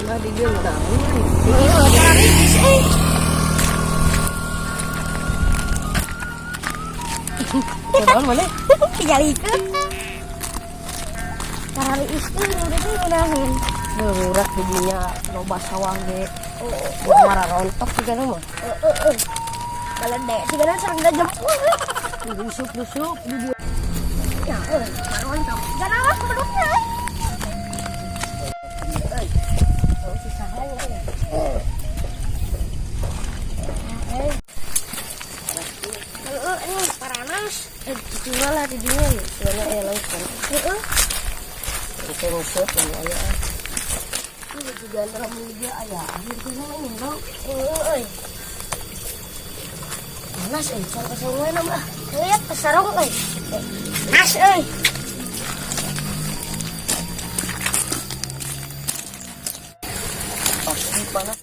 Imah di dieu ngeunaheun. Parariis euy. Kunaon maneh? Dijalikeun. Parariis euy udah teh ngeunaheun. Burak di dinya loba sawah ge. Oh, marah rontok juga mah. Heeh heeh. Baledek sigana sareng jempol. Dusup-dusup di dieu. Ya euy, rontok. Sigana mah bedukna euy. Euy. Oh, si saha nya. Heeh, ini paranas. Cicing lah di dinya yeuh. Sigana aya lauk kan. Heeh. Engke nguseup ini aya. Ini juga antara media aya akhir kumaha ini bang. Heeh euy. Panas euy, sareng sareng mah. Lihat kesarung euy. Nas euy. Pasti panas.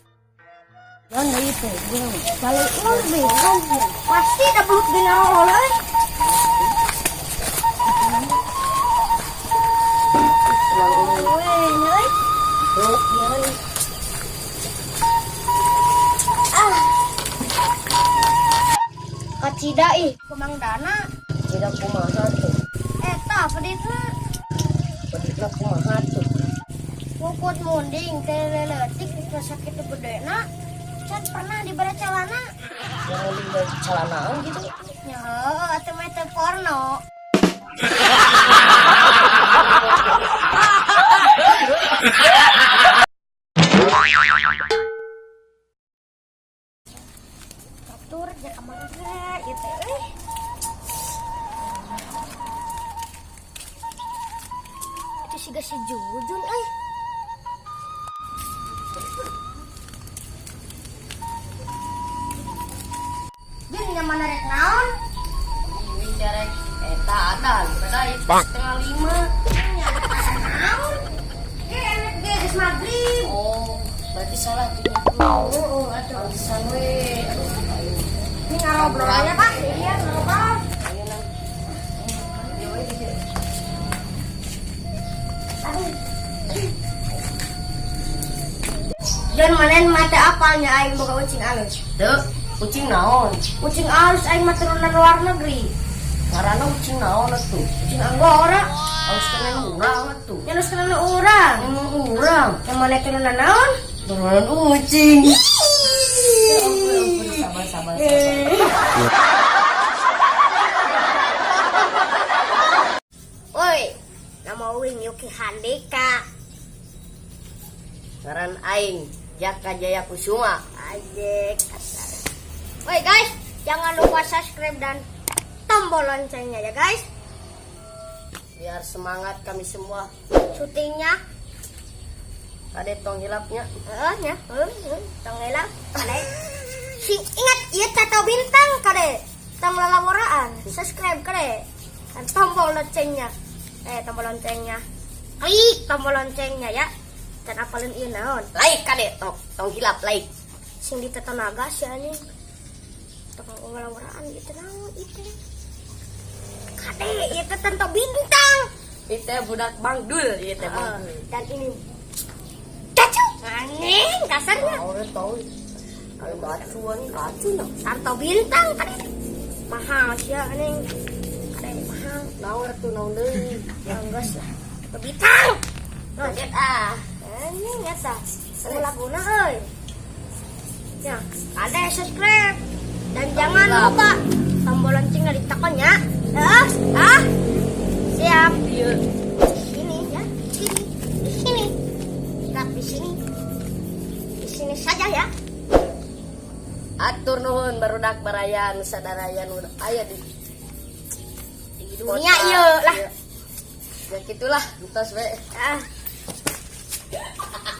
Jangan dari itu, gue Balik lebih kan. Pasti dah belut dina roll euy. Euy, euy. Ah. Kacida ih, Kemang Dana. Tidak kumaha tuh, Eta peditna peditna kumaha tuh. Pukut munding teh leutik rasa kitu gedena. Can pernah dibere celana. Yang mending dari celanaan gitu. Ya, heueuh atuh mah teu porno. Atur ja ka mana ieu teh euy. Itu siga si Jujun euy. Jun nyaman rek naon? Ini derek eta adan, beda itu 4:30. Nya naon? Ge enek ge geus magrib. Oh, berarti salah tuh. Oh, atuh. Pantesan we. Aduh, ayo. Ini ngarobrol aja, Pak. Iya, ngobrol. Ayo nang. Ieu we gitu. Aduh. Jon manen mata apalnya aing boga ucing alus. Tuh, ucing naon? Ucing alus aing mah turunan luar negeri. Ngaranna ucing naon atuh? Ucing anggora. Alus kana urang atuh. Nya alus kana urang. Emang urang. Yang mana turunan naon? Turunan ucing. Ampun, ampun, sabar, sabar, sabar. Woi, nama uing Yuki Handika. Ngaran aing Jaka Jaya Kusuma. Ajek kasar. Woi guys, jangan lupa subscribe dan tombol loncengnya ya guys. Biar semangat kami semua. Syutingnya, Kade tong hilapnya. heeh nya, heeh, tong hilap, kade. Sing ingat ieu tato bintang kade. Tong lalaworaan, subscribe kade. Dan tombol loncengnya. Tombol loncengnya. Klik tombol loncengnya ya. Dan apalin ieu naon? Like kade tong tong hilap like. Sing ditato naga si anjing. Tong lalaworaan ieu naon ieu. Kade, ieu teh tanto bintang. Itu budak Bangdul, ieu teh Bangdul. Dan ini cacu anjing kasarnya. Orang tahu. Kalau gacu anjing gacu nah. Santo bintang tadi mahal sih ya anjing. Kade mahal. Naon atuh naon deui. Ya enggak lah. Santo bintang. Nah, Kaget ah. anjing eta. Laguna euy. Ya, ada subscribe dan jangan lupa tombol loncengnya ditekan ya. Ah, ah. Siap. Ieu Sini ya, sini, di sini. Tetap di sini. Di sini saja ya. Atur nuhun barudak baraya nu sadaraya nu aya di Di dunia ieu lah. Ya gitulah, entos we. Ah.